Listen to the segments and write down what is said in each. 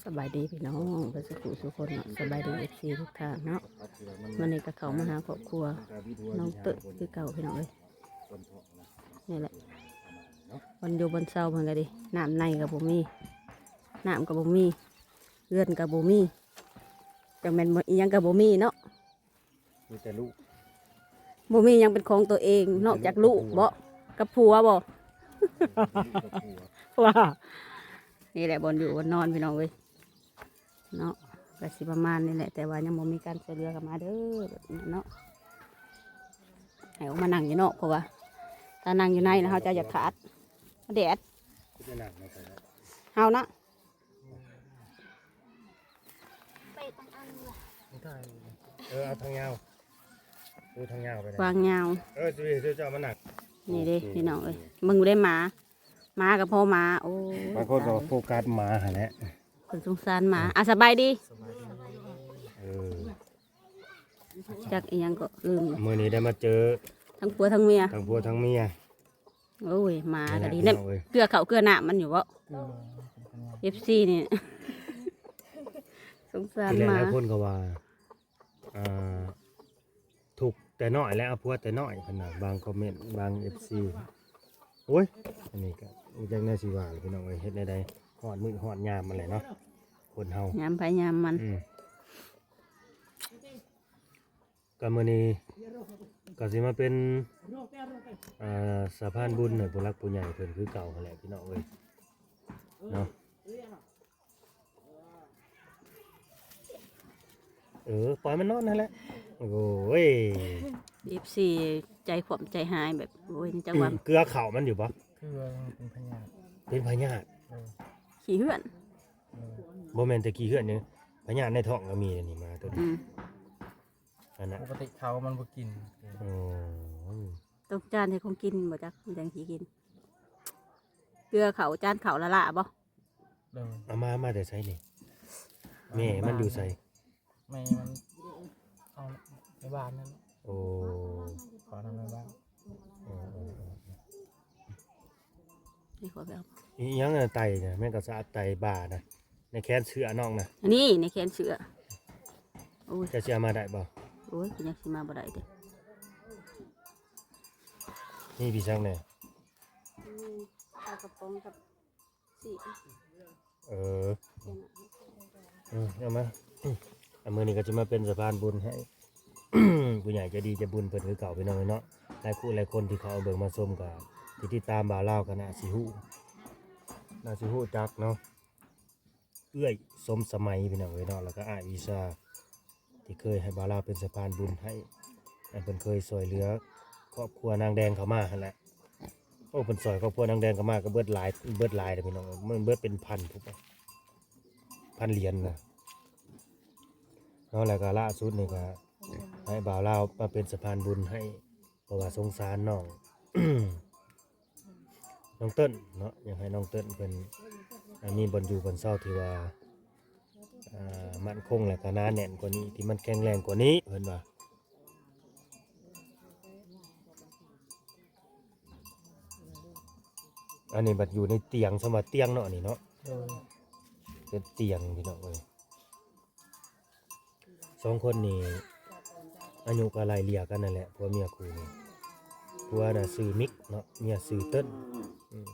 ສະບາຍດີພີ່ນ້ອງເບິດສູ່ຜູ້ສູ່ຄົນເນາະ ສະບາຍດີເອັຟຊີທຸກທ່ານເນາະ. ມື້ນີ້ກໍເຂົ້າມາຫາຄອບຄົວນ້ອງເຕີດຄືເກົ່າພີ່ນ້ອງເອີຍ. ນີ້ແຫຼະ ບ່ອນຢູ່ບ່ອນເຊົາເພິ່ນກໍດີ ນ້ຳໃນກໍບໍ່ມີ ນ້ຳກໍບໍ່ມີ ເຮືອນກໍບໍ່ມີ ຈັກແມ່ນອີ່ຫຍັງກໍບໍ່ມີເນາະ. ມີແຕ່ລູກ ບໍ່ມີຫຍັງເປັນຂອງຕົວເອງ ນອກຈາກລູກເບາະ ກັບຜົວເບາະ ລູກກັບຜົວ ວ່າ ນີ້ແຫຼະບ່ອນຢູ່ບ່ອນນອນພີ່ນ້ອງເອີຍເນາະ. ກໍຊິປະມານນີ້ແຫຼະ ແຕ່ວ່າຍັງບໍ່ມີການຊ່ວຍເຫຼືອເຂົ້າມາເດີ ແບບນີ້ເນາະ. ໃຫ້ອອກມານັ່ງຢູ່ນອກ ເພາະວ່າຖ້ານັ່ງຢູ່ໃນນະ ເຮົາຈະຢາກຂາດ ແດດ ເຮົານະ ໄປທາງອັນ ເອີ ເອົາທາງຍາວ ເອົາທາງຍາວໄປ ວາງຍາວ ເອີ ຊິເຈົ້າມານັ່ງ. ນີ້ເດ້ ໂອເຄ ພີ່ນ້ອງເອີຍ ເບິ່ງເດ້ໝາ ໝາກໍພໍໝາ ໂອ້ຍ ບາງຄົນກໍໂຟກັສໝາຫັ້ນແຫຼະ ເພິ່ນສົງສານໝາ. ອ່ະ ສະບາຍດີ ເອີ ຈັກອີ່ຫຍັງກໍລືມ ມື້ນີ້ໄດ້ມາເຈີທັງຜົວທັງເມຍ ທັງຜົວທັງເມຍ. ໂອ້ຍ ໝາກໍດີ ເກືອເຂົ້າເກືອນ້ຳມັນຢູ່ເບາະ ເອີ ເອັຟຊີນີ້ ສົງສານໝາ. ຫຼາຍຄົນກໍວ່າ ອ່າ ທຸກແຕ່ນ້ອຍແລ້ວ ເອົາຜົວແຕ່ນ້ອຍ ເພິ່ນວ່າ ບາງຄອມເມັນ ບາງເອັຟຊີ. ໂອ້ຍ ອັນນີ້ກໍບໍ່ຈັກແນວຊິວ່າແລ້ວພີ່ນ້ອງເອີຍ ເຮັດແນວໃດ ຮອດມື້ຮອດຍາມມັນແຫຼະເນາະ ຄົນເຮົາ ຍາມໃຜຍາມມັນ ອືມ. ກໍມື້ນີ້ກໍຊິມາເປັນ ເອີ ສະພານບຸນໃຫ້ຜູ້ຫຼັກຜູ້ໃຫຍ່ເພິ່ນຄືເກົ່າຫັ້ນແຫຼະພີ່ນ້ອງເອີຍເນາະ. ເອີ ປ່ອຍມັນນອນຫັ້ນແຫຼະ ໂອ້ຍ ເອັຟຊີ ໃຈຂວາມໃຈຮ້າຍແບບ ໂອ້ຍ ຈັກວ່າ ເກືອເຂົ້າມັນຢູ່ບໍ່? ເກືອເປັນພະຍາດ ເປັນພະຍາດ ເອີ ຂີ້ເຫື່ອນ ເອີ ບໍ່ແມ່ນແຕ່ຂີ້ເຫື່ອນນີ້ ພະຍາດໃນທ້ອງກໍມີນີ້ ໝາຕົວນີ້ ອືມ ອັນນັ້ນ ປົກກະຕິເຂົາມັນບໍ່ກິນ ໂອ້ ຕ້ອງຈານໃຫ້ຂອງກິນບໍ່ຈັກ ມັນຈັ່ງຊິກິນ ເກືອເຂົ້າ ຈານເຂົ້າລະລະບໍ່? ໂດຍ ເອົາມາ ມາແຕ່ໃສນີ້? ແມ່ມັນຢູ່ໃສ? ແມ່ມັນເອົາໃນບ້ານນັ້ນ ໂອ້ ຂໍນຳໃນບ້ານ ເອີໆໆ ນີ້ຂໍໄປເອົາ ອີ່ຫຍັງນະ ໄຕນະ ແມ່ນກໍສະອາດໄຕບ້ານະ ໃນແຂນເສື້ອນ້ອງນະ ອັນນີ້ໃນແຂນເສື້ອ ໂອ້ຍ ເຈົ້າຊິເອົາມາໄດ້ບໍ່? ໂອ້ຍ ກໍຍັງຊິມາບໍ່ໄດ້ເດ້ ນີ້ພີ່ຊັງແດ່ ມີປາກະປ໋ອງກັບ ສີ່ ເອີ ເອີ ເອົາມາ ອືມ ອາ ມື້ນີ້ກໍຈະມາເປັນສະພານບຸນໃຫ້ ຜູ້ໃຫຍ່ໃຈດີໃຈບຸນເພິ່ນຄືເກົ່າ ພີ່ນ້ອງເອີຍເນາະ. ຫຼາຍຄູ່ຫຼາຍຄົນທີ່ເຂົ້າມາເບິ່ງມາຊົມ ກໍທີ່ຕິດຕາມບ່າວລາວ ກໍໜ້າຊິຮູ້ ໜ້າຊິຮູ້ຈັກເນາະ ເອື້ອຍສົມສະໄໝ ພີ່ນ້ອງເອີຍເນາະ ແລ້ວກໍອ້າຍວິຊາ ທີ່ເຄີຍໃຫ້ບ່າວລາວເປັນສະພານບຸນໃຫ້ ອັນເພິ່ນເຄີຍຊ່ວຍເຫຼືອຄອບຄົວນາງແດງເຂົ້າມາຫັ້ນແຫຼະ. ໂອ້ ເພິ່ນຊ່ອຍຄອບຄົວນາງແດງເຂົ້າມາກໍເບິດຫຼາຍ ເບິດຫຼາຍເດ້ພີ່ນ້ອງ ມັນເບິດເປັນພັນພຸ້ນ ພັນຫຼຽນນະເນາະ. ແລ້ວກໍລ່າສຸດນີ້ກໍໃຫ້ບ່າວລາວມາເປັນສະພານບຸນໃຫ້ ເພາະວ່າສົງສານນ້ອງ ນ້ອງເຕີນເນາະ ຢາກໃຫ້ນ້ອງເຕີນເພິ່ນ ອ່າ ມີບ່ອນຢູ່ບ່ອນເຊົາທີ່ວ່າ ອ່າ ໝັ້ນຄົງ ແລະກະໜາແໜ້ນກວ່ານີ້ ທີ່ມັນແຂງແຮງກວ່ານີ້ ເພິ່ນວ່າ. ອັນນີ້ບັດຢູ່ໃນຕຽງ ສຳວ່າຕຽງເນາະ ອັນນີ້ເນາະ ໂດຍ ເປັນຕຽງ ພີ່ນ້ອງເອີຍ. ສອງຄົນນີ້ອາຍຸກໍໄລ່ເລ່ຍກັນນັ້ນແຫຼະ ຜົວເມຍຄູ່ນີ້ ຜົວນະຊື່ມິກເນາະ ເມຍຊື່ເຕີນ ອືມ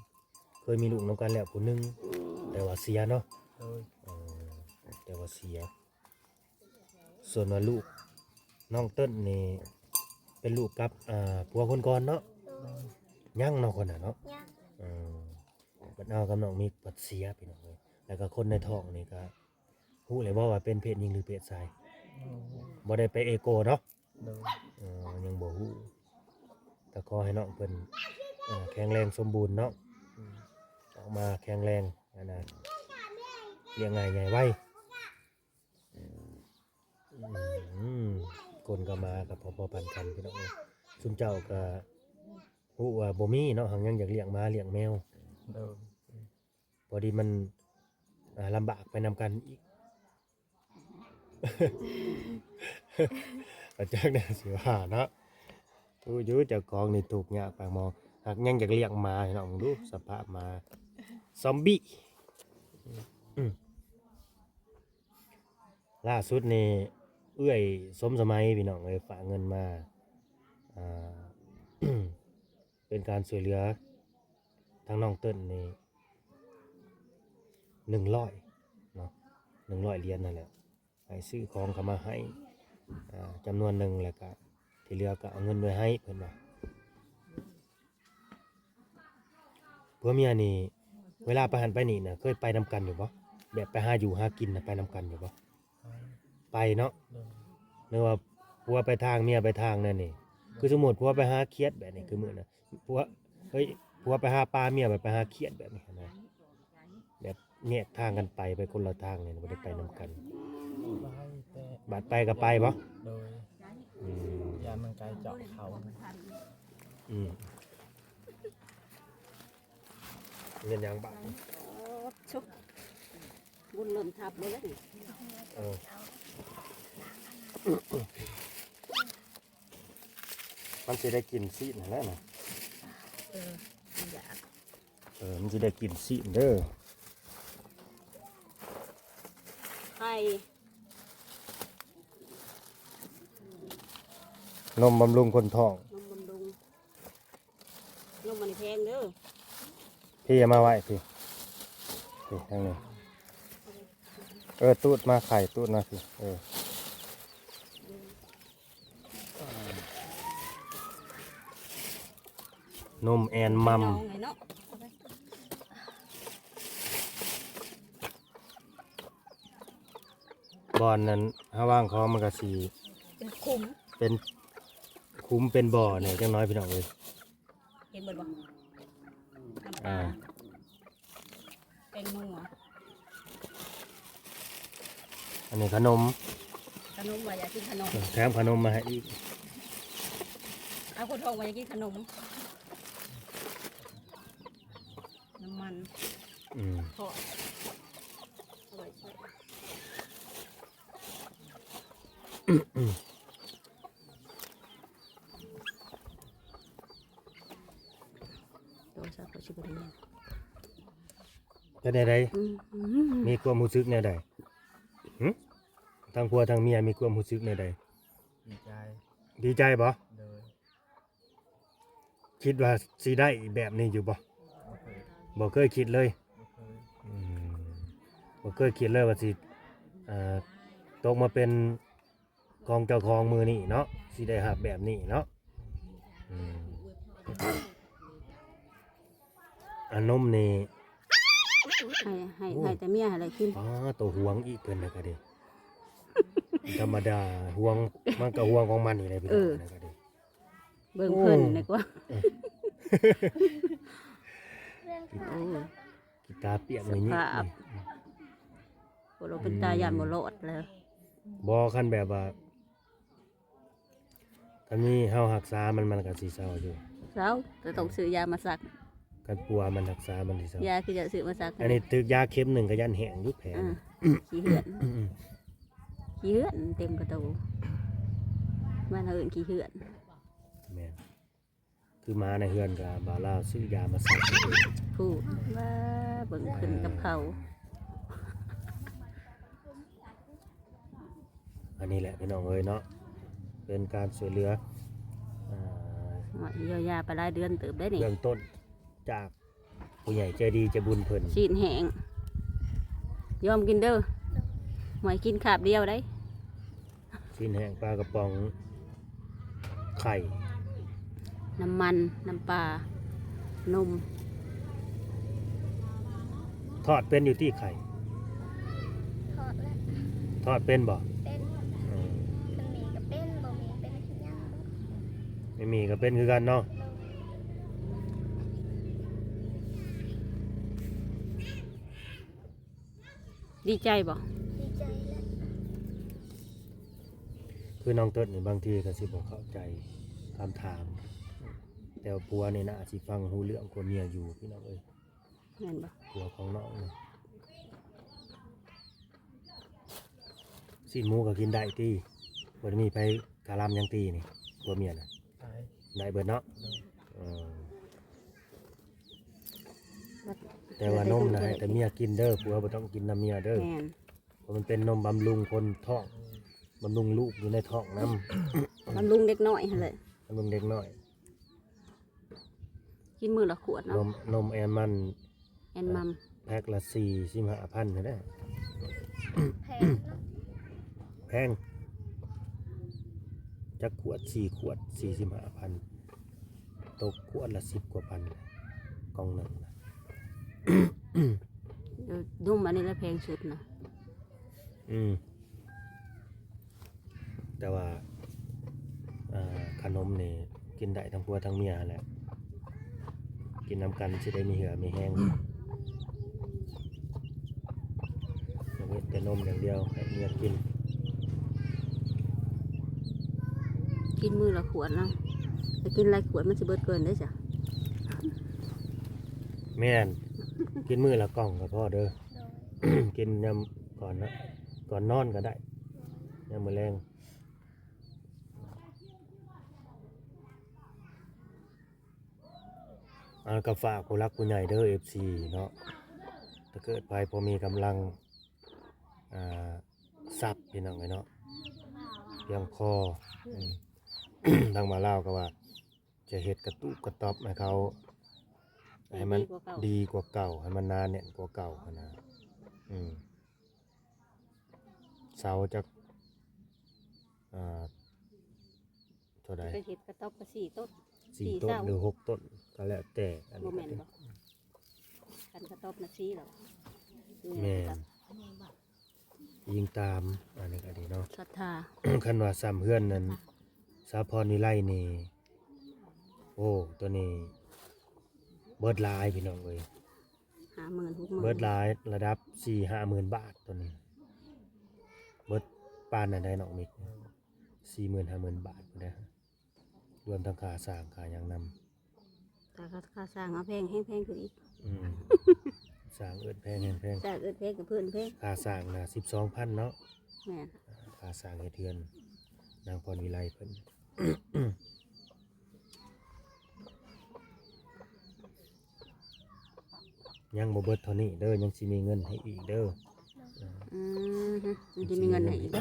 ເຄີຍມີລູກນຳກັນແລ້ວຜູ້ໜຶ່ງ ແຕ່ວ່າເສຍເນາະ ໂດຍ ເອີ ແຕ່ວ່າເສຍ. ສ່ວນວ່າລູກນ້ອງເຕີນນີ້ເປັນລູກກັບ ອ່າ ຜົວຄົນກ່ອນເນາະ ໂດຍ ຍັງເນາະ ຄົນນັ້ນເນາະ ຍັງ ເອີ ບັດເອົາກັບນ້ອງມິກບັດເສຍ ພີ່ນ້ອງເອີຍ. ແລ້ວກໍຄົນໃນທ້ອງນີ້ກໍ ຮູ້ແລ້ວບໍ່ວ່າເປັນເພດຍິງ ຫຼື ເພດຊາຍ? ອືມ ບໍ່ໄດ້ໄປເອໂກເນາະ ໂດຍ ເອີ ຍັງບໍ່ຮູ້ ກໍຂໍໃຫ້ນ້ອງເພິ່ນ ເອີ ແຂງແຮງສົມບູນເນາະ ອືມ ອອກມາແຂງແຮງ ອັນນະ ລ້ຽງງ່າຍໃຫຍ່ໄວ ອືມ ຄົນກັບໝາກໍພໍໆປານກັນ ພີ່ນ້ອງເອີຍ. ຊຸມເຈົ້າກໍຮູ້ວ່າບໍ່ມີເນາະ ຫາກຍັງຢາກລ້ຽງໝາລ້ຽງແມວ ໂດຍ ພໍດີມັນ ອ່າ ລຳບາກໄປນຳກັນອີກ ກໍຈັກແນວຊິວ່າເນາະ. ຮູ້ຢູ່ເຈົ້າຂອງນີ້ທຸກຍາກປາກໝອງ ຫາກຍັງຢາກລ້ຽງໝາໃຫ້ນ້ອງເບິ່ງດູ ສະພາບໝາຊອມບີ້ ອືມ ລ່າສຸດນີ້ເອື້ອຍສົມສະໄໝ ພີ່ນ້ອງເອີຍ ຝາກເງິນມາ ອ່າ ເປັນການຊ່ວຍເຫຼືອທາງນ້ອງເຕີນນີ້ ໜຶ່ງຮ້ອຍເນາະ ໜຶ່ງຮ້ອຍຫຼຽນນັ້ນແຫຼະ ໃຫ້ຊື້ຂອງເຂົ້າມາໃຫ້ ອ່າ ຈຳນວນໜຶ່ງ ແລ້ວກະທີ່ເຫຼືອກະເອົາເງິນໄວ້ໃຫ້ເພິ່ນວ່າ. ຜົວເມຍນີ້ເວລາໄປຫັ້ນໄປນີ້ນະ ເຄີຍໄປນຳກັນຢູ່ບໍ່? ແບບໄປຫາຢູ່ຫາກິນນະ ໄປນຳກັນຢູ່ບໍ່? ໄປເນາະ ໂດຍ ຫຼືວ່າຜົວໄປທາງເມຍໄປທາງແນວນີ້ ຄືສົມມຸດຜົວໄປຫາຂຽດແບບນີ້ ຄືມື້ນະ ຜົວ ເຮີ້ຍ ຜົວໄປຫາປາ ເມຍໄປຫາຂຽດແບບນີ້ນະ ແບບແຍກທາງກັນໄປ ໄປຄົນລະທາງນີ້ ບໍ່ໄດ້ໄປນຳກັນ ໄປແຕ່ ບາດໄປກໍໄປບໍ່? ໂດຍ ອືມ ຢ້ານມັນໄກເຈາະເຂົາ ອືມ ເປັນຫຍັງບາດນີ້? ໂອ້ ບຸນເລີ່ມທັບແລ້ວນີ້ ເອີ ມັນຊິໄດ້ກິນຊີ້ນຫັ້ນແຫຼະນະ ເອີ ມັນຢາກ ເອີ ມັນຊິໄດ້ກິນຊີ້ນເດີ ໄຂ່ ນົມບຳລຸງຄົນທ້ອງ ນົມບຳລຸງ ນົມມັນແພງເດີ ພີ່ເອົາມາໄວ້ ພີ່ ພີ່ ທາງນີ້ ເອີ ຕູດມາ ໄຂ່ຕູດມາ ພີ່ ເອີ. ນົມແອນມັມ ເນາະ ບ່ອນນັ້ນເຮົາວາງຂອງມັນກະຊິເປັນຂຸມ ເປັນຂຸມເປັນບໍ່ແດ່ຈັກໜ້ອຍ ພີ່ນ້ອງເອີຍ ເຫັນເບິດບໍ່? ນ້ຳປາ ອ່າ ແປ້ງນົວ ອັນນີ້ຂະໜົມ ຂະໜົມວ່າຢາກກິນຂະໜົມ ເອີ ແຖມຂະໜົມມາໃຫ້ອີກ ເອົາຄົນທ້ອງວ່າຢາກກິນຂະໜົມ ນ້ຳມັນ ອືມ ທອດ ເອົາໄວ້ໃສ່ ໂທລະສັບຂ້ອຍຊິບໍ່ໄດ້ຍິນ ເປັນແນວໃດ? ອືມ ມີຄວາມຮູ້ສຶກແນວໃດ? ຫຶ? ທັງຜົວທັງເມຍມີຄວາມຮູ້ສຶກແນວໃດ? ດີໃຈ ດີໃຈບໍ່? ໂດຍ ຄິດວ່າຊິໄດ້ແບບນີ້ຢູ່ບໍ່? ບໍ່ເຄີຍ ບໍ່ເຄີຍຄິດເລີຍ ບໍ່ເຄີຍ ອືມ ບໍ່ເຄີຍຄິດເລີຍວ່າຊິ ເອີ ຕົກມາເປັນ ຂອງເຈົ້າຂອງມື້ນີ້ເນາະ ຊິໄດ້ຮັບແບບນີ້ເນາະ ອືມ ອາ ນົມນີ້ ໃຫ້ ໃຫ້ ໂອ້ ໃຫ້ແຕ່ເມຍຫັ້ນແຫຼະກິນ ອໍ ໂຕຫວງອີກເພິ່ນນະກະເດ ທຳມະດາ ຫວງ ມັນກະຫວງຂອງມັນນີ້ແຫຼະ ພີ່ນ້ອງ ເອີ ນະກະເດ ເບິ່ງເພິ່ນ ໂອ້ ນີ້ກວ່າ ເອີ ໂອ້ ຂີ້ຕາປຽກ ສະພາບ ນີ້ ບໍ່ ເປັນຕາຢ້ານບໍ່ລອດແລ້ວ ບໍ່ ຄັນແບບວ່າ ຄັນມີເຮົາຮັກສາມັນ ມັນກະຊິເຊົາຢູ່ ເຊົາ ແຕ່ຕ້ອງຊື້ຢາມາສັກ ຄັນປົວມັນຮັກສາມັນຊິເຊົາ ຢາຄືຈະຊື້ມາສັກ ອັນນີ້ຖືກຢາເຂັມໜຶ່ງກະຢ້ານແຫ້ງຢູ່ແຜ ອ່າ ຂີ້ເຫື່ອນ ອືມ ຂີ້ເຫື່ອນເຕັມກະໂຕ ບ້ານເຮົາເອີ້ນຂີ້ເຫື່ອນ ແມ່ນ ຄືໝາໃນເຮືອນກະບ່າວລາວຊື້ຢາມາໃສ່ ຜູ້ວ່າເບິ່ງຂຶ້ນກັບເຂົາ ອ່າ ອັນນີ້ແຫຼະພີ່ນ້ອງເອີຍເນາະ ເປັນການຊ່ວຍເຫຼືອ ອ່າ ໂອ້ຍ ຢຽວຢາໄປຫຼາຍເດືອນເຕີບໄດ໋ນີ້ ເບື້ອງຕົ້ນຈາກ ຜູ້ໃຫຍ່ໃຈດີໃຈບຸນເພິ່ນ ຊີ້ນແຫ້ງ ຍອມກິນເດີ ໂດຍ ຫວຍ ກິນຄາບດຽວໄດ໋ ຊີ້ນແຫ້ງ ປາກະປ໋ອງ ໄຂ່ ນ້ຳມັນ ນ້ຳປາ ນົມ ທອດເປັນຢູ່ຕິໄຂ່? ທອດແຫຼະ ທອດເປັນບໍ່? ເປັນ ເອີ ຄັນໝີ່ກະເປັນ ບໍ່ໝີ່ເປັນຄືກັນ ບໍ່ ແມ່ນໝີ່ກະເປັນຄືກັນເນາະ ໂດຍ ດີໃຈບໍ່? ດີໃຈແຫຼະ ຄືນ້ອງເຕີນນີ້ບາງທີກະຊິບໍ່ເຂົ້າໃຈຄຳຖາມ ແຕ່ວ່າຜົວນີ້ໜ້າຊິຟັງຮູ້ເລື່ອງກວ່າເມຍຢູ່ ພີ່ນ້ອງເອີຍ. ແມ່ນບໍ່? ຜົວຂອງນ້ອງນີ້ ຊີ້ນໝູກະກິນໄດ້ຕິ? ບໍ່ໄດ້ມີໃຜກະລຳຫຍັງຕິນີ້ ຜົວເມຍນະ? ໄດ້ ໄດ້ເບິດເນາະ? ໂດຍ ເອີ ບັດ ແຕ່ວ່ານົມນະໃຫ້ແຕ່ເມຍກິນເດີ ຜົວບໍ່ຕ້ອງກິນນຳເມຍເດີ. ແມ່ນ ເພາະມັນເປັນນົມບຳລຸງຄົນທ້ອງ ບຳລຸງລູກຢູ່ໃນທ້ອງນຳ ບຳລຸງເດັກນ້ອຍຫັ້ນແຫຼະ ບຳລຸງເດັກນ້ອຍ. ກິນມື້ລະຂວດເນາະ ນົມ ນົມແອນມັນ ແອນມັນ ເອີ ແພັກລະສີ່ສິບຫ້າພັນຫັ້ນແຫຼະ. ແພງເນາະ ແພງ ຈັກຂວດ ສີ່ຂວດ ສີ່ສິບຫ້າພັນ ຕົກຂວດລະສິບກວ່າພັນ ກ່ອງໜຶ່ງນະ. ເອີ ນົມອັນນີ້ລະແພງສຸດນະ. ອືມ ແຕ່ວ່າ ເອີ ຂະໜົມນີ້ກິນໄດ້ທັງຜົວທັງເມຍຫັ້ນແຫຼະ ກິນນຳກັນຊິໄດ້ມີເຫື່ອມີແຮງ. ເຮັດແຕ່ນົມຢ່າງດຽວໃຫ້ເມຍກິນ ກິນມື້ລະຂວດເນາະ ແຕ່ກິນຫຼາຍຂວດມັນຊິເບິດກ່ອນເດ້ຊະ. ແມ່ນ ກິນມື້ລະກ່ອງກໍພໍເດີ ໂດຍ ກິນຍາມກ່ອນນະ ກ່ອນນອນກໍໄດ້ ຍາມມື້ແລງ. ອ່າ ກໍຝາກຜູ້ຫຼັກຜູ້ໃຫຍ່ເດີ ເອັຟຊີ ເນາະ ຖ້າເກີດໃຜພໍມີກຳລັງ ອ່າ ຊັບ ພີ່ນ້ອງເອີຍເນາະ ພຽງພໍ ອືມ ທາງບ່າວລາວກໍວ່າຈະເຮັດກະຕຸກກະຕອບໃຫ້ເຂົາ ໃຫ້ມັນດີກວ່າເກົ່າ ໃຫ້ມັນໜາແໜ້ນກວ່າເກົ່າຫັ້ນນະ. ອືມ ເສົາຈັກ ອ່າ ເທົ່າໃດ? ຈະເຮັດກະຕອບກະສີ່ຕົ້ນ ສີ່ຕົ້ນ ສີ່ເສົາ ຫຼືຫົກຕົ້ນ ກໍແລ້ວແຕ່ ອັນນີ້ ບໍ່ແມ່ນບໍ່? ຄັນກະຕອບນະສີ່ແລ້ວ ແມ່ນ ອີງຕາມ ອັນນີ້ກໍດີເນາະ ສັດທາ. ຄັນວ່າຊ່ຳເຮືອນນັ້ນ ສາວພອນວິໄລນີ້ ໂອ້ ໂຕນີ້ເບິດຫຼາຍ ພີ່ນ້ອງເອີຍ. ຫ້າໝື່ນ ຫົກໝື່ນ ເບິດຫຼາຍ ລະດັບສີ່ຫ້າໝື່ນບາດໂຕນີ້ ເບິດປານນັ້ນໄດ໋ນ້ອງມິກ ສີ່ໝື່ນຫ້າໝື່ນບາດພຸ້ນເດ້ ລວມທັງຄ່າສ້າງຄ່າຫຍັງນຳ. ແຕ່ຄ່າ ຄ່າສ້າງເອົາແພງ ແຮງແພງຂຶ້ນອີກ. ອືມ ສ້າງເອີ້ນແພງ ແຮງແພງ ສ້າງເອີ້ນແພງກັບເພິ່ນແພງ. ຄ່າສ້າງນະສິບສອງພັນເນາະ. ແມ່ນ ຄ່າສ້າງເຮັດເຮືອນນາງພອນວິໄລເພິ່ນ. ຍັງບໍ່ເບິດເທົ່ານີ້ເດີ ຍັງຊິມີເງິນໃຫ້ອີກເດີ. ອືມ ຍັງຊິມີເງິນໃຫ້ອີກ.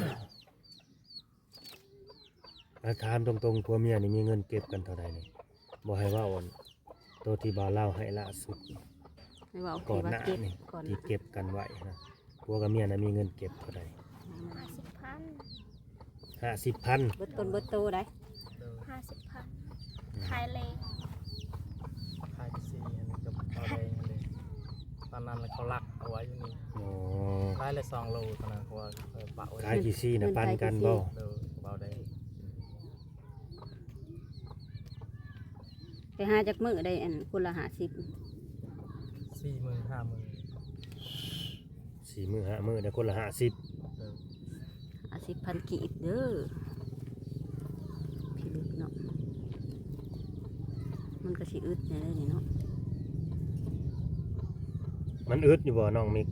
ອາ ຖາມຕົງໆ ຜົວເມຍນີ້ມີເງິນເກັບກັນເທົ່າໃດນີ້? ບໍ່ໃຫ້ເວົ້າອັນໂຕທີ່ບ່າວລາວໃຫ້ລ່າສຸດ ໃຫ້ເວົ້າ ກ່ອນໜ້ານີ້ ທີ່ເກັບກັນໄວ້ນະ. ຜົວກັບເມຍນະມີເງິນເກັບເທົ່າໃດ? ຫ້າສິບພັນ ຫ້າສິບພັນ ເບິດຕົນເບິດໂຕໄດ໋. ໂດຍ ຫ້າສິບພັນ ອືມ ຂາຍເລ ຂາຍກະຊີຫັ້ນກັບເອົາແດງຫັ້ນເດ້. ຕອນນັ້ນເຂົາລັກເອົາໄວ້ຢູ່ນີ້. ອໍ ຂາຍລະສອງໂລຕອນນັ້ນ ເພາະວ່າເຂົາປະໄວ້ ຂາຍກະຊີນະ ປັນກັນບໍ່? ໂດຍ ເອົາແດງ. ໄປຫາຈັກມື້ໄດ້ອັນຄົນລະຫ້າສິບ? ສີ່ມື້ ຫ້າມື້ ສີ່ມື້ ຫ້າມື້ ໄດ້ຄົນລະຫ້າສິບ. ເອີ ຫ້າສິບພັນກີບເດີ ພິລຶກເນາະ. ມັນກໍຊິອຶດແດ່ເດນີ້ເນາະ. ມັນອຶດຢູ່ບໍ່ນ້ອງມິກ?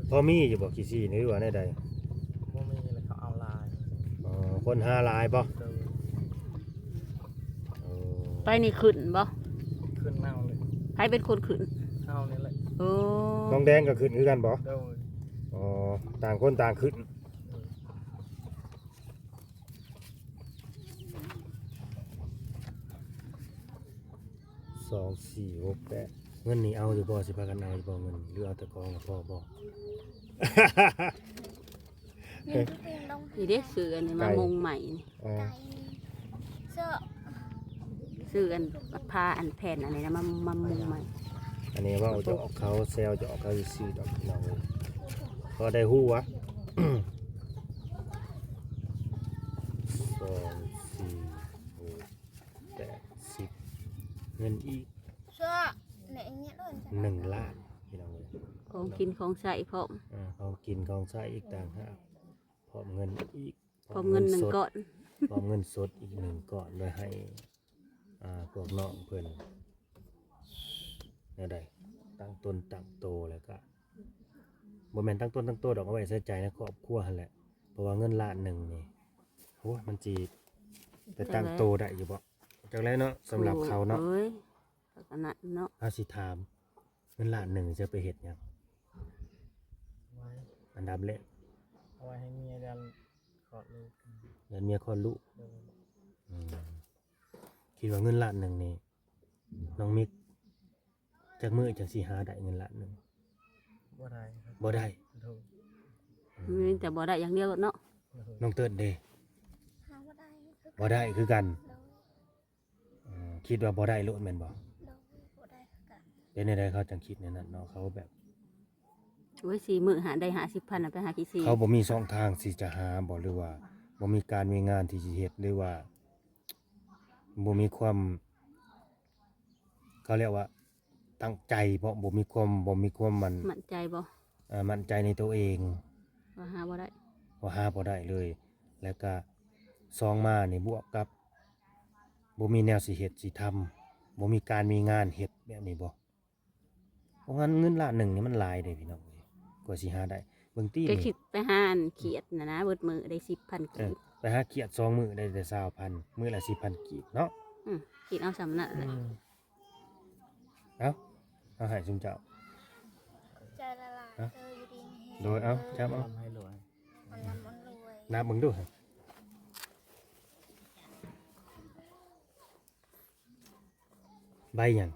ພໍມີຢູ່ບໍ່ຂີ້ຊີ້ນີ້ ຫຼືວ່າແນວໃດ? ບໍ່ມີແລ້ວ ເຂົາເອົາຫຼາຍ. ອໍ ຄົນຫາຫຼາຍບໍ່? ໂດຍ. ໂອ້ ໄປນີ້ຂຶ້ນບໍ່? ຂຶ້ນເຮົາເລີຍ. ໃຜເປັນຄົນຂຶ້ນ? ເຮົານີ້ແຫຼະ. ໂອ້ ນ້ອງແດງກໍຂຶ້ນຄືກັນບໍ່? ໂດຍ. ອໍ ຕ່າງຄົນຕ່າງຂຶ້ນ. ໂດຍ. ສອງ ສີ່ ຫົກ ແປດ ເງິນນີ້ເອົາຢູ່ບໍ່? ຊິພາກັນເອົາຢູ່ບໍ່ເງິນນີ້ ຫຼືເອົາແຕ່ຂອງລະພໍບໍ່? ນີ້ເດ້ ຊື້ອັນນີ້ມາມຸງໃໝ່ນີ້. ເອີ ຊື້ອັນຜ້າອັນແຜ່ນອັນນີ້ນະ ມາ ມາມຸງໃໝ່. ອັນນີ້ເວົ້າຢອກເຂົາ ແຊວຢອກເຂົາຊື່ໆ ດອກ ພີ່ນ້ອງເອີຍ ພໍໄດ້ຮູ້ຫວາ. ສອງ ສີ່ ຫົກ ແປດ ສິບ ເງິນອີກໜຶ່ງລ້ານ ພີ່ນ້ອງເອີຍ. ຂອງກິນຂອງໃຊ້ພ້ອມ. ເອີ ຂອງກິນຂອງໃຊ້ອີກຕ່າງຫາກ ພ້ອມເງິນອີກ ພ້ອມເງິນໜຶ່ງກ້ອນ ພ້ອມເງິນສົດອີກໜຶ່ງກ້ອນ ໄວ້ໃຫ້ ອ່າ ພວກນ້ອງເພິ່ນ ແນວໃດ ຕັ້ງຕົນຕັ້ງໂຕ ແລ້ວກະ ບໍ່ແມ່ນຕັ້ງຕົນຕັ້ງໂຕດອກ ເອົາໄວ້ໃຊ້ຈ່າຍໃນຄອບຄົວຫັ້ນແຫຼະ. ເພາະວ່າເງິນລ້ານໜຶ່ງນີ້ ໂອ້ຍ ມັນຊິໄປຕັ້ງໂຕໄດ້ຢູ່ບໍ່? ຈັກແລ້ວເນາະ ສຳລັບເຂົາເນາະ. ໂອ້ຍ ເຂົາກໍນັ້ນເນາະ ເຮົາຊິຖາມ ງິນລ້ານໜຶ່ງຈະໄປເຮັດຫຍັງ? ໄວ້ ອັນດັບແລກ ເອົາໄວ້ໃຫ້ເມຍ ຢ້ານຄອດລູກ ຢ້ານເມຍຄອດລູກ. ໂດຍ ອືມ ຄິດວ່າເງິນລ້ານໜຶ່ງນີ້ ນ້ອງມິກ ຈັກມື້ຈັ່ງຊິຫາໄດ້ເງິນລ້ານໜຶ່ງ? ບໍ່ໄດ້ ບໍ່ໄດ້. ໂດຍ ອືມ ມີແຕ່ບໍ່ໄດ້ຢ່າງດຽວໂລດເນາະ. ໂດຍ ນ້ອງເຕີດເດ? ຫາບໍ່ໄດ້ຄືກັນ ບໍ່ໄດ້ຄືກັນ. ໂດຍ ເອີ ຄິດວ່າບໍ່ໄດ້ໂລດແມ່ນບໍ່? ໂດຍ ບໍ່ໄດ້ຄືກັນ. ເປັນແນວໃດເຂົາຈັ່ງຄິດແນວນັ້ນເນາະ? ເຂົາແບບ ໂອ້ຍ ສີ່ມື້ຫາໄດ້ຫ້າສິບພັນ ໄປຫາຂີ້ເສຍ ເຂົາບໍ່ມີຊ່ອງທາງທີ່ຈະຫາບໍ່ ຫຼືວ່າບໍ່ມີການມີງານທີ່ຊິເຮັດ ຫຼືວ່າບໍ່ມີຄວາມ ເຂົາຮຽກວ່າຕັ້ງໃຈບໍ່ ບໍ່ມີຄວາມ ບໍ່ມີຄວາມໝັ້ນ ໝັ້ນໃຈບໍ່? ເອີ ໝັ້ນໃຈໃນໂຕເອງ ວ່າຫາບໍ່ໄດ້ ວ່າຫາບໍ່ໄດ້ເລີຍ. ແລ້ວກະສອງມານີ້ ບວກກັບບໍ່ມີແນວຊິເຮັດຊິທຳ ບໍ່ມີການມີງານເຮັດແບບນີ້ບໍ່? ເພາະງານເງິນລ້ານໜຶ່ງນີ້ມັນຫຼາຍເດ້ພີ່ນ້ອງເອີຍ ກວ່າຊິຫາໄດ້. ເບິ່ງຕິ ກໍຄິດໄປຫາອັນຂຽດນະນະ ເບິດມື້ໄດ້ສິບພັນ ເອີ ກີບ ໄປຫາຂຽດສອງມື້ໄດ້ແຕ່ຊາວພັນ ມື້ລະສິບພັນກີບເນາະ. ອືມ ຄິດເອົາສ່ຳນັ້ນແຫຼະ. ອືມ ເອົາ ເອົາໃຫ້ຊຸມເຈົ້າ ຂອບໃຈຫຼາຍໆ ເອີ ຢູ່ດີມີແຮງ. ໂດຍ ເອົາ ຈັບເອົາ ໃຫ້ລວຍ ໃຫ້ລວຍ ນັບເບິ່ງດູ ໃບຫຍັງ?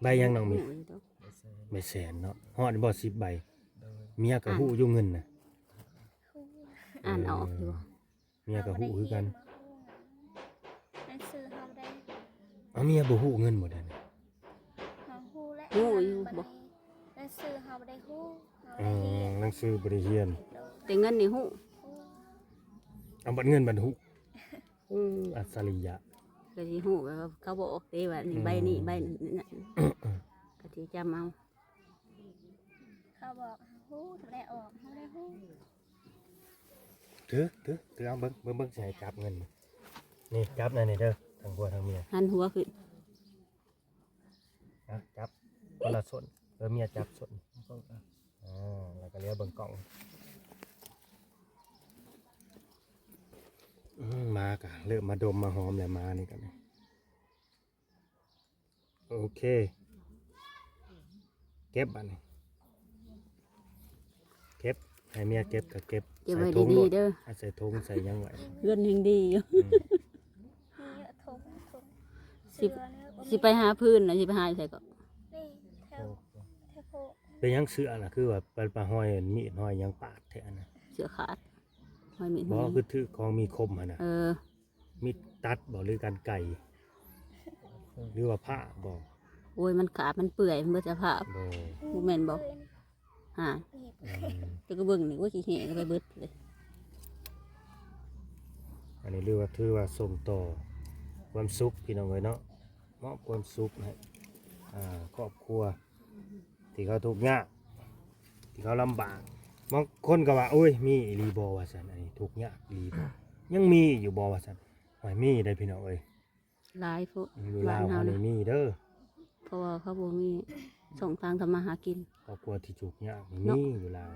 ໃບຫຍັງນ້ອງມີ? ໃບແສນເນາະ. ຮອດບໍ່ສິບໃບ? ໂດຍ ເມຍກໍຮູ້ຢູ່ເງິນນະ ອ່ານອອກຢູ່ບໍ່? ເອີ ເມຍກໍຮູ້ຄືກັນ. ໜັງສືເຮົາໄດ້ ເອົາ ເມຍບໍ່ຮູ້ເງິນບໍ່ດຽວນີ້? ເຮົາຮູ້ແຫຼະ ຮູ້ຢູ່ບໍ່? ໜັງສືເຮົາບໍ່ໄດ້ຮູ້ ເຮົາບໍ່ໄດ້ຮຽນ. ໜັງສືບໍ່ໄດ້ຮຽນ ໂດຍ ແຕ່ເງິນນີ້ຮູ້ ຮູ້ ເອົາ ບັດເງິນບັດຮູ້. ອືມ ອັດສະລິຍະ ກໍຊິຮູ້ ເຂົາບອກເດ້ວ່ານີ້ ອືມ ໃບນີ້ ໃບນັ້ນ ກໍຊິຈຳເອົາ. ເຂົາບອກເຮົາຮູ້ ບໍ່ໄດ້ອອກ ເຮົາບໍ່ໄດ້ຮູ້. ຖື ຖື ຖືເອົາ ເບິ່ງ ເບິ່ງ ເບິ່ງ ຊິໃຫ້ຈັບເງິນ. ນີ້ ຈັບແນວນີ້ເດີ ທັງຜົວທັງເມຍ ຫັນຫົວຂຶ້ນ. ອ່ະ ຈັບຄົນລະສົ້ນ ເອີ ເມຍຈັບສົ້ນ ອ່າ ແລ້ວກໍລຽວເບິ່ງກ້ອງ. ອືມ ໝາກໍເລີ່ມມາດົມມາຫອມແລ້ວ ໝານີ້ກໍ. ໂອເຄ ເກັບບາດນີ້ ເກັບ ໃຫ້ເມຍເກັບກໍເກັບ ເກັບໄວ້ດີໆເດີ ໃສ່ຖົງ ໃສ່ຖົງໃສ່ຫຍັງໄວ້ ເງິນຍັງດີຢູ່. ອືມ ມີຖົງ ຖົງ ຊິ ເສື້ອ ຊິໄປຫາພື້ນນະ ຊິໄປຫາຢູ່ໃສກໍ? ນີ້ ແຖວ ໂອ້ ແຖວໂພະ. ເປັນຫຍັງເສື້ອນະ ຄືວ່າໄປ ໄປຫ້ອຍມີດຫ້ອຍຫຍັງປາດແທ້ນະ? ເສື້ອຂາດ ຫ້ອຍມີດ ບໍ່ ຫ້ອຍຫຍັງ ຄືຖືກຂອງມີຄົມຫັ້ນນະ. ເອີ ມີດຕັດບໍ່ ຫຼື ກັນໄກ ຫຼືວ່າພ້າບໍ່? ໂອ້ຍ ມັນຂາດ ມັນເປື່ອຍ ມັນເບິດສະພາບ. ບໍ່ ບໍ່ແມ່ນບໍ່? ຫາ ອືມ ແຕ່ກໍເບິ່ງນີ້ ໂອ້ຍ ຂີ້ແຫ້ງໄປເບິດເລີຍ. ອັນນີ້ຖືວ່າ ຖືວ່າສົ່ງຕໍ່ຄວາມສຸກ ພີ່ນ້ອງເອີຍເນາະ, ມອບຄວາມສຸກໃຫ້ ອ່າ ຄອບຄົວ ທີ່ເຂົາທຸກຍາກ ທີ່ເຂົາລຳບາກ. ບາງຄົນກໍວ່າ ໂອ້ຍ ມີອີ່ຫຼີບໍ່ ວ່າຊັ້ນ, ອັນນີ້ທຸກຍາກອີ່ຫຼີບໍ່? ຍັງມີຢູ່ບໍ່ ວ່າຊັ້ນ? ໂອ້ຍ ມີເດ້ ພີ່ນ້ອງເອີຍ, ຫຼາຍໂພດ. ຢູ່ລາວເຮົານີ້ມີເດີ ເພາະວ່າເຂົາບໍ່ມີຊ່ອງທາງທຳມາຫາກິນ. ຄອບຄົວທີ່ທຸກຍາກນີ້ມີຢູ່ລາວ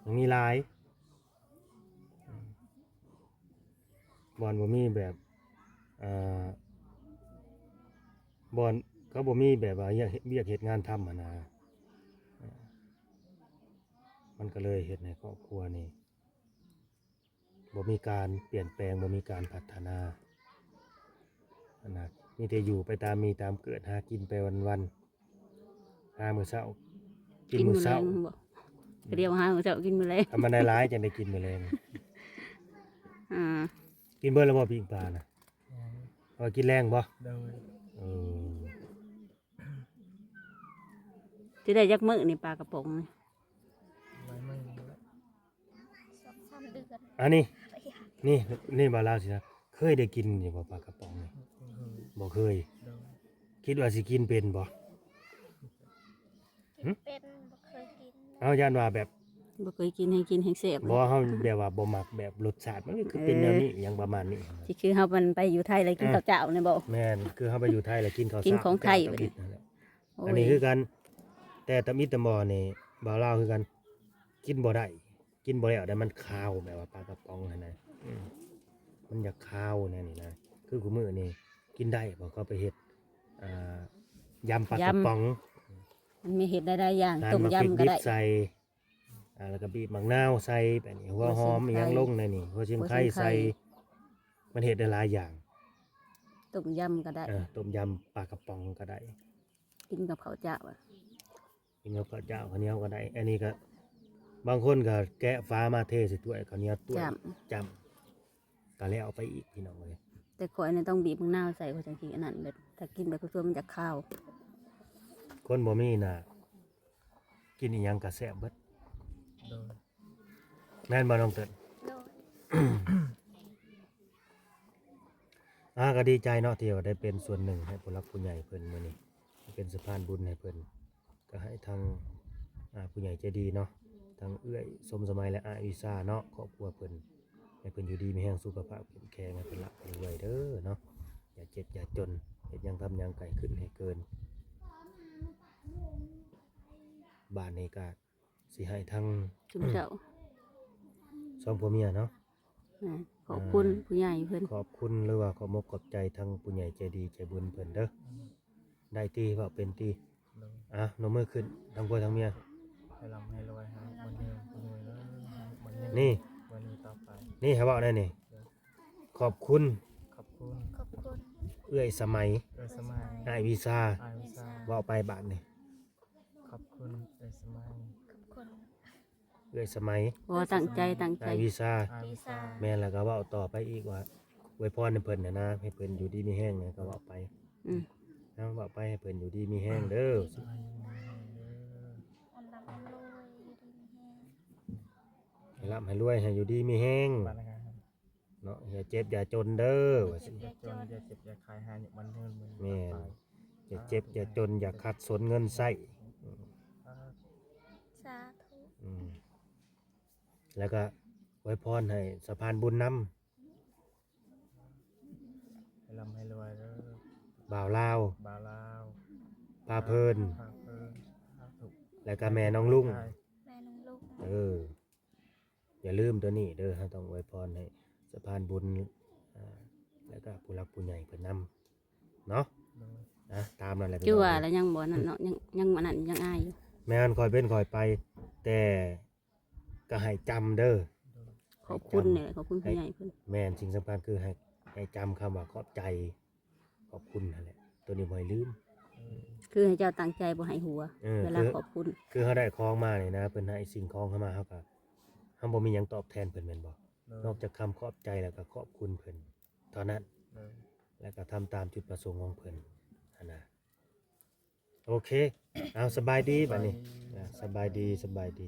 ຍັງມີຫຼາຍ. ບ່ອນບໍ່ມີແບບ ເອີ ບ່ອນເຂົາບໍ່ມີແບບວ່າວຽກ ວຽກເຮັດງານທຳຫັ້ນນະ, ມັນກໍເລີຍເຮັດໃຫ້ຄອບຄົວນີ້ບໍ່ມີການປ່ຽນແປງ, ບໍ່ມີການພັດທະນາຫັ້ນນະ, ມີແຕ່ຢູ່ໄປຕາມມີຕາມເກີດ, ຫາກິນໄປວັນໆ. ຫາມື້ເຊົ້າ ກິນມື້ເຊົ້າ ກິນມື້ແລງບໍ່? ກໍດຽວຫາມື້ເຊົ້າກິນມື້ແລງ. ທຳມະດາຫຼາຍຈັ່ງໄດ້ກິນມື້ແລງ. ອ່າ ກິນເບິດແລ້ວບໍ່ປີ້ງປານະ? ຍັງ. ວ່າກິນແລງບໍ່? ໂດຍ. ເອີ ຊິໄດ້ຈັກມື້ນີ້ປາກະປ໋ອງນີ້? ຫຼາຍມື້ແລ້ວ. ສອງສາມເດືອນ. ອັນນີ້ ນີ້ ນີ້ບ່າວລາວຊິນະ ເຄີຍໄດ້ກິນຢູ່ບໍ່ປາກະປ໋ອງນີ້? ບໍ່ເຄີຍ. ບໍ່ເຄີຍ. ໂດຍ. ຄິດວ່າຊິກິນເປັນບໍ່? ກິນເປັນ. ຫຶ? ບໍ່ເຄີຍກິນ. ເຮົາຢ້ານວ່າແບບ ບໍ່ເຄີຍກິນ ແຮ່ງກິນແຮ່ງແຊບ. ບໍ່ ເຮົາແບບວ່າບໍ່ມັກແບບລົດຊາດ ມັນຄືເປັນແນວນີ້ ເອີ ຫຍັງປະມານນີ້. ຊິຄືເຮົາມັນໄປຢູ່ໄທແລ້ວກິນ ອ່າ ເຂົ້າເຈົ້ານີ້ບໍ່? ແມ່ນ ຄືເຮົາໄປຢູ່ໄທແລ້ວກິນເຂົ້າ ກິນຂອງໄທ ເຈົ້າ ແບບນີ້. ໂອ້ຍ ອັນນີ້ຄືກັນ ແຕ່ຕຳອິດຕຳບໍ່ນີ້ ບ່າວລາວຄືກັນ ກິນບໍ່ໄດ້. ກິນບໍ່ແລ້ວໃດ໋ ມັນຄາວ ແບບວ່າປາກະປ໋ອງຫັ້ນນະ ອືມ ມັນຢາກຄາວແນວນີ້ນະ. ຄືຄູ່ມື້ນີ້ກິນໄດ້ ເພາະເຂົາໄປເຮັດ ເ ອ່າ ຢຳປາກະປ໋ອງ ມັນມີເຮັດໄດ້ຫຼາຍຢ່າງ ຕົ້ມຢຳກໍໄດ້ ໃສ່ ອ່າ ແລ້ວກໍບີບໝາກນາວໃສ່ ແບບນີ້ ຫົວຫອມອີ່ຫຍັງລົງໃນນີ້ ຫົວຊິງໄຄໃສ່ ມັນເຮັດໄດ້ຫຼາຍຢ່າງ ຕົ້ມຢຳກໍໄດ້ ເອີ ຕົ້ມຢຳປາກະປ໋ອງກໍໄດ້ ກິນກັບເຂົ້າເຈົ້າ ກິນກັບເຂົ້າເຈົ້າ ເຂົ້າໜຽວກໍໄດ້ ອັນນີ້ກໍບາງຄົນກໍແກະຝາມາເທໃສ່ຖ້ວຍ ເຂົ້າໜຽວຖ້ວຍ ຈ້ຳ ຈ້ຳ ກໍແລ້ວໄປອີກ ພີ່ນ້ອງເອີຍ ແຕ່ຂ້ອຍນີ້ຕ້ອງບີບໝາກນາວໃສ່ ຂ້ອຍຈັ່ງຊິອັນນັ້ນ ແບບຖ້າກິນແບບທົ່ວໆ ມັນຈະຄາວ ຄົນບໍ່ມີໜ້າ ກິນອີ່ຫຍັງກໍແຊບເບິດ ໂດຍ ແມ່ນບໍ່ນ້ອງເຕີນ? ໂດຍ ອ່າ ກໍດີໃຈເນາະ ທີ່ວ່າໄດ້ເປັນສ່ວນໜຶ່ງໃຫ້ຜູ້ຫຼັກຜູ້ໃຫຍ່ເພິ່ນມື້ນີ້ ເປັນສະພານບຸນໃຫ້ເພິ່ນ ກໍໃຫ້ທາງ ອ່າ ຜູ້ໃຫຍ່ໃຈດີເນາະ ທັງເອື້ອຍສົມສະໄໝ ແລະ ອ້າຍວິຊາເນາະ ຄອບຄົວເພິ່ນ ໃຫ້ເພິ່ນຢູ່ດີມີແຮງ ສຸຂະພາບເຂັ້ມແຂງ ໃຫ້ເພິ່ນລ່ຳໃຫ້ລວຍເດີເນາະ ຢ່າເຈັບຢ່າຈົນ ເຮັດຫຍັງທຳຫຍັງໃຫ້ຂຶ້ນໃຫ້ເກີນ ບາດນີ້ກໍ ຊິໃຫ້ທັງ ຊຸມເຈົ້າ ສອງຜົວເມຍເນາະ ແມ່ນ ຂອບຄຸນ ອ່າ ຜູ້ໃຫຍ່ເພິ່ນ ຂອບຄຸນ ຫຼືວ່າຂອບມົກຂອບໃຈທັງຜູ້ໃຫຍ່ໃຈດີໃຈບຸນເພິ່ນເດີ ໄດ້ຕິ ເວົ້າເປັນຕິ ໂດຍ ອ່ະ ນົບມືຂຶ້ນ ທັງຜົວທັງເມຍ ໃຫ້ລ່ຳໃຫ້ລວຍ ໃຫ້ມັນຍືນ ໃຫ້ມັນຍືນ ນີ້ ວັນນີ້ຕໍ່ໄປ ນີ້ໃຫ້ເວົ້າແນ່ນີ້ ໂດຍ ຂອບຄຸນ ຂອບຄຸນ ຂອບຄຸນ ເອື້ອຍສະໄໝ ເອື້ອຍສະໄໝ ອ້າຍວິຊາ ອ້າຍວິຊາ ເວົ້າໄປບາດນີ້ ຂອບຄຸນເອື້ອຍສະໄໝ ຂອບຄຸນເອື້ອຍສະໄໝ ບໍ່ ຕັ້ງໃຈ ຕັ້ງໃຈ ອ້າຍວິຊາ ອ້າຍວິຊາ ແມ່ນ ແລ້ວກໍເວົ້າຕໍ່ໄປອີກວ່າ ອວຍພອນໃຫ້ເພິ່ນຫັ້ນນະ ໃຫ້ເພິ່ນຢູ່ດີມີແຮງ ແລ້ວກໍເວົ້າໄປ ອືມ ເອົາ ເວົ້າໄປ ໃຫ້ເພິ່ນຢູ່ດີມີແຮງເດີ ໃຫ້ຢູ່ດີມີແຮງເດີ ໃຫ້ລ່ຳໃຫ້ລວຍ ໃຫ້ຢູ່ດີມີແຮງ ບາດນັ້ນກໍ ເນາະ ຢ່າເຈັບຢ່າຈົນເດີ ຢ່າເຈັບຢ່າຈົນ ຢ່າເຈັບຢ່າໄຂ້ ໃຫ້ມັນຍືນ ແມ່ນ ຢ່າເຈັບຢ່າຈົນ ຢ່າຂັດສົນເງິນໃຊ້ ສາທຸ ອືມ ແລ້ວກໍອວຍພອນໃຫ້ສະພານບຸນນຳ ໃຫ້ລ່ຳໃຫ້ລວຍເດີ ບ່າວລາວ ບ່າວລາວ ພາເພີນ ພາເພີນ ສາທຸ ແລ້ວກໍແມ່ນ້ອງລຸງ ແມ່ນ້ອງລຸງ ເອີ ຢ່າລືມໂຕນີ້ເດີ ເຮົາຕ້ອງອວຍພອນໃຫ້ສະພານບຸນ ອ່າ ແລ້ວກໍຜູ້ຫຼັກຜູ້ໃຫຍ່ເພິ່ນນຳເນາະ ໂດຍ ອ່າ ຕາມນັ້ນແຫຼະ ຄືວ່າແລ້ວ ຍັງບໍ່ນັ້ນເນາະ ຍັງ ຍັງອັນນັ້ນ ຍັງອາຍຢູ່ ແມ່ນ ຄ່ອຍເປັນຄ່ອຍໄປ ແຕ່ກໍໃຫ້ຈຳເດີ ໂດຍ ຂອບຄຸນແຫຼະ ຂອບຄຸນຜູ້ໃຫຍ່ເພິ່ນ ແມ່ນ ສິ່ງສຳຄັນຄືໃຫ້ ໃຫ້ຈຳຄຳວ່າຂອບໃຈ ຂອບຄຸນຫັ້ນແຫຼະ ໂຕນີ້ບໍ່ໃຫ້ລືມ ເອີ ຄືໃຫ້ເຈົ້າຕັ້ງໃຈບໍ່ໃຫ້ຫົວ ເອີ ເວລາຂອບຄຸນ ຄືເຮົາໄດ້ຂອງມານີ້ນະ ເພິ່ນໃຫ້ສິ່ງຂອງເຮົາມາ ເຮົາກໍ ເຮົາບໍ່ມີຫຍັງຕອບແທນເພິ່ນແມ່ນບໍ່? ໂດຍ ນອກຈາກຄຳຂອບໃຈແລ້ວກໍຂອບຄຸນເພິ່ນເທົ່ານັ້ນ ໂດຍ ແລ້ວກໍທຳຕາມຈຸດປະສົງຂອງເພິ່ນຫັ້ນນະ ໂອເຄ ເອົາ ສະບາຍດີບາດນີ້ ສະບາຍດີ ອ່າ ສະບາຍດີ ສະບາຍດີ